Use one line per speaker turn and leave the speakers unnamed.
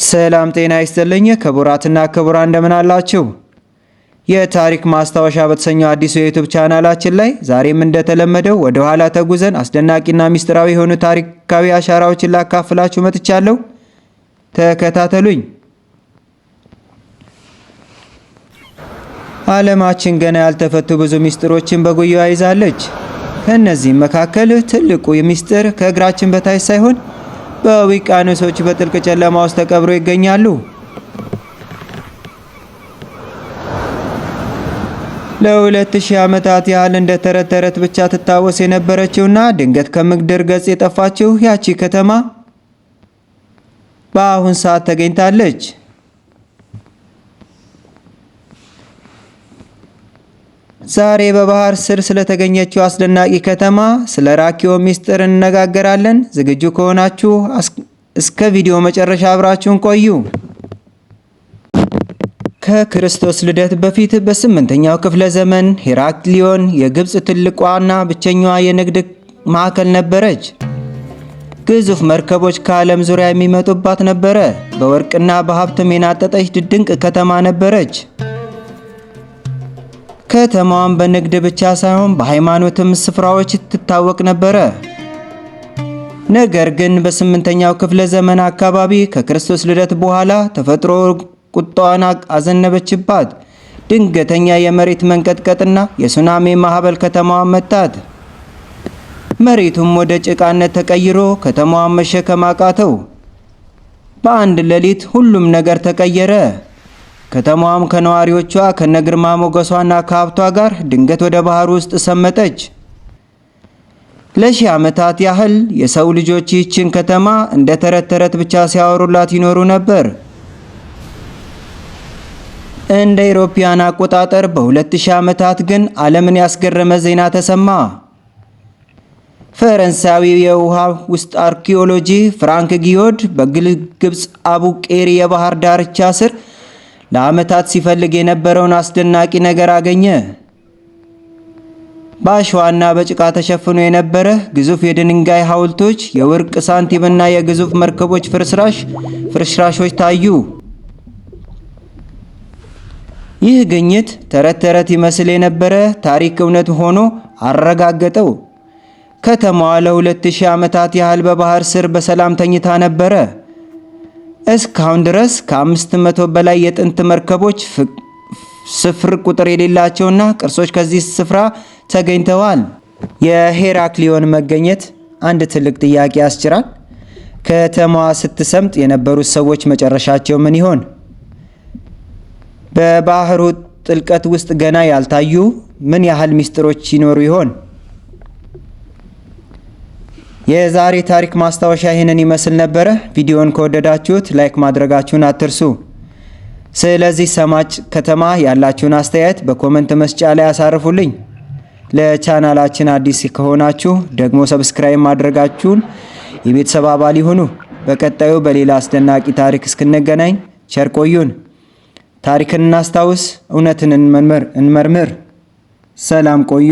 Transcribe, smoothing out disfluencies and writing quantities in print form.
ሰላም ጤና ይስጥልኝ ክቡራትና ክቡራን፣ እንደምን አላችሁ? የታሪክ ማስታወሻ በተሰኘው አዲሱ የ YouTube ቻናላችን ላይ ዛሬም እንደተለመደው ወደ ኋላ ተጉዘን አስደናቂና ሚስጥራዊ የሆኑ ታሪካዊ አሻራዎችን ላካፍላችሁ መጥቻለሁ። ተከታተሉኝ። ዓለማችን ገና ያልተፈቱ ብዙ ሚስጥሮችን በጉያዋ ይዛለች። ከእነዚህም መካከል ትልቁ ሚስጥር ከእግራችን በታች ሳይሆን በውቅያኖሶች በጥልቅ ጨለማ ውስጥ ተቀብሮ ይገኛሉ። ለ2000 ዓመታት ያህል እንደ ተረት ተረት ብቻ ትታወስ የነበረችውና ድንገት ከምድር ገጽ የጠፋችው ያቺ ከተማ በአሁን ሰዓት ተገኝታለች። ዛሬ በባህር ስር ስለተገኘችው አስደናቂ ከተማ ስለ ራኪዮ ሚስጥር እንነጋገራለን። ዝግጁ ከሆናችሁ እስከ ቪዲዮ መጨረሻ አብራችሁን ቆዩ። ከክርስቶስ ልደት በፊት በ8ኛው ክፍለ ዘመን ሄራክሊዮን የግብፅ ትልቋና ብቸኛዋ የንግድ ማዕከል ነበረች። ግዙፍ መርከቦች ከዓለም ዙሪያ የሚመጡባት ነበረ። በወርቅና በሀብትም የናጠጠች ድንቅ ከተማ ነበረች። ከተማዋን በንግድ ብቻ ሳይሆን በሃይማኖትም ስፍራዎች ትታወቅ ነበረ። ነገር ግን በ8ኛው ክፍለ ዘመን አካባቢ ከክርስቶስ ልደት በኋላ ተፈጥሮ ቁጣዋን አዘነበችባት። ድንገተኛ የመሬት መንቀጥቀጥና የሱናሚ ማዕበል ከተማዋን መታት። መሬቱም ወደ ጭቃነት ተቀይሮ ከተማዋን መሸከም አቃተው። በአንድ ሌሊት ሁሉም ነገር ተቀየረ። ከተማዋም ከነዋሪዎቿ ከነግርማ ሞገሷና ከሀብቷ ጋር ድንገት ወደ ባህር ውስጥ ሰመጠች። ለሺህ ዓመታት ያህል የሰው ልጆች ይህችን ከተማ እንደ ተረት ተረት ብቻ ሲያወሩላት ይኖሩ ነበር። እንደ ኢሮፓያን አቆጣጠር በ2000 ዓመታት ግን ዓለምን ያስገረመ ዜና ተሰማ። ፈረንሳዊው የውሃ ውስጥ አርኪኦሎጂ ፍራንክ ጊዮድ በግብፅ አቡ ቄሪ የባህር ዳርቻ ስር ለዓመታት ሲፈልግ የነበረውን አስደናቂ ነገር አገኘ። በአሸዋና በጭቃ ተሸፍኖ የነበረ ግዙፍ የድንጋይ ሐውልቶች፣ የወርቅ ሳንቲምና የግዙፍ መርከቦች ፍርስራሾች ታዩ። ይህ ግኝት ተረት ተረት ይመስል የነበረ ታሪክ እውነት ሆኖ አረጋገጠው። ከተማዋ ለ2000 ዓመታት ያህል በባህር ስር በሰላም ተኝታ ነበረ። እስካሁን ድረስ ከ500 በላይ የጥንት መርከቦች፣ ስፍር ቁጥር የሌላቸውና ቅርሶች ከዚህ ስፍራ ተገኝተዋል። የሄራክሊዮን መገኘት አንድ ትልቅ ጥያቄ ያስጭራል። ከተማዋ ስትሰምጥ የነበሩት ሰዎች መጨረሻቸው ምን ይሆን? በባህሩ ጥልቀት ውስጥ ገና ያልታዩ ምን ያህል ሚስጥሮች ይኖሩ ይሆን? የዛሬ ታሪክ ማስታወሻ ይህንን ይመስል ነበረ። ቪዲዮን ከወደዳችሁት like ማድረጋችሁን አትርሱ። ስለዚህ ሰማጭ ከተማ ያላችሁን አስተያየት በ comment መስጫ ላይ አሳርፉልኝ። ለቻናላችን አዲስ ከሆናችሁ ደግሞ subscribe ማድረጋችሁን የቤተሰብ አባል ይሁኑ። በቀጣዩ በሌላ አስደናቂ ታሪክ እስክንገናኝ ቸር ቆዩን። ታሪክን እናስታውስ፣ እውነትን እንመርምር። ሰላም ቆዩ።